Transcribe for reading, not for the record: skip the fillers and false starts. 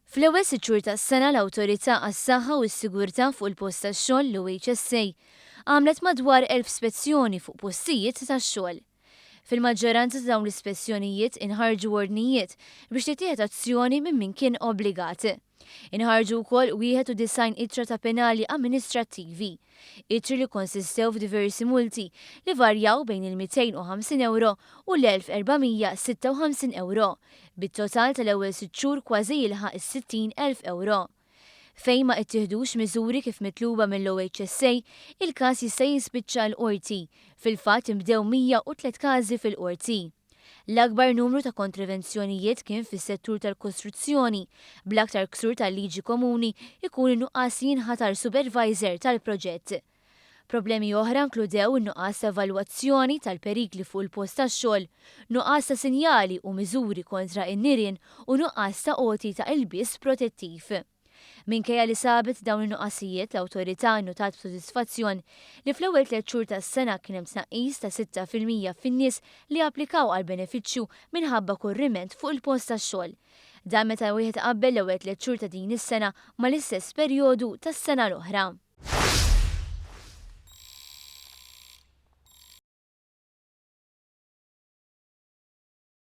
Fl-ewwel sitt xhur tas-sena l-Awtorità għas-Saħħa u s-Sigurtà fuq il-Post tax-Xogħol, l-OHSA, għamlet madwar 1,000 spezzjoni fuq postijiet tax-xogħol. Fil-maġġoranza ta' dawn l-ispezzjonijiet inħarġu ordnijiet biex tittieħed azzjoni minn min kien obbligat. Inħarġu wkoll 91 ittra ta' penali amministrattivi. Ittri li kkonsistew f'diversi multi li varjaw bejn il-250 ewro u l-1,456 ewro, bit-total tal-ewwel sitt xhur kważi jilħaq is-60,000 ewro. Fejn ma ittieħdux miżuri kif mitluba mill-OHSA, il-każ jista' jispiċċa l-Qorti. Fil-fatt inbdew 103 każi fil-Qorti. L-akbar numru ta' kontrevenzjonijiet kien fis-settur tal-kostruzzjoni, bl-aktar ksur tal-liġi komuni jkun in-nuqqas li jinħatar supervisor tal-proġett. Problemi oħra nkludew in-nuqqas ta' evalwazzjoni tal-perikli fuq il-post tax-xogħol, nuqqas ta' sinjali u miżuri kontra n-nirien u nuqqas ta' għoti ta' ilbies protettiv. Minkejja li sabet dawn in-nuqqasijiet, l-Awtorità nnutat b'sodisfazzjon li fl-ewwel tlett xhur tas-sena kien hemm tnaqqis ta' 6% fin-nies li applikaw għall-benefiċċju minħabba korriment fuq il-post tax-xogħol. Dan meta wieħed iqabbel l-ewwel tlett xhur ta' din is-sena mal-istess perjodu tas-sena l-oħra.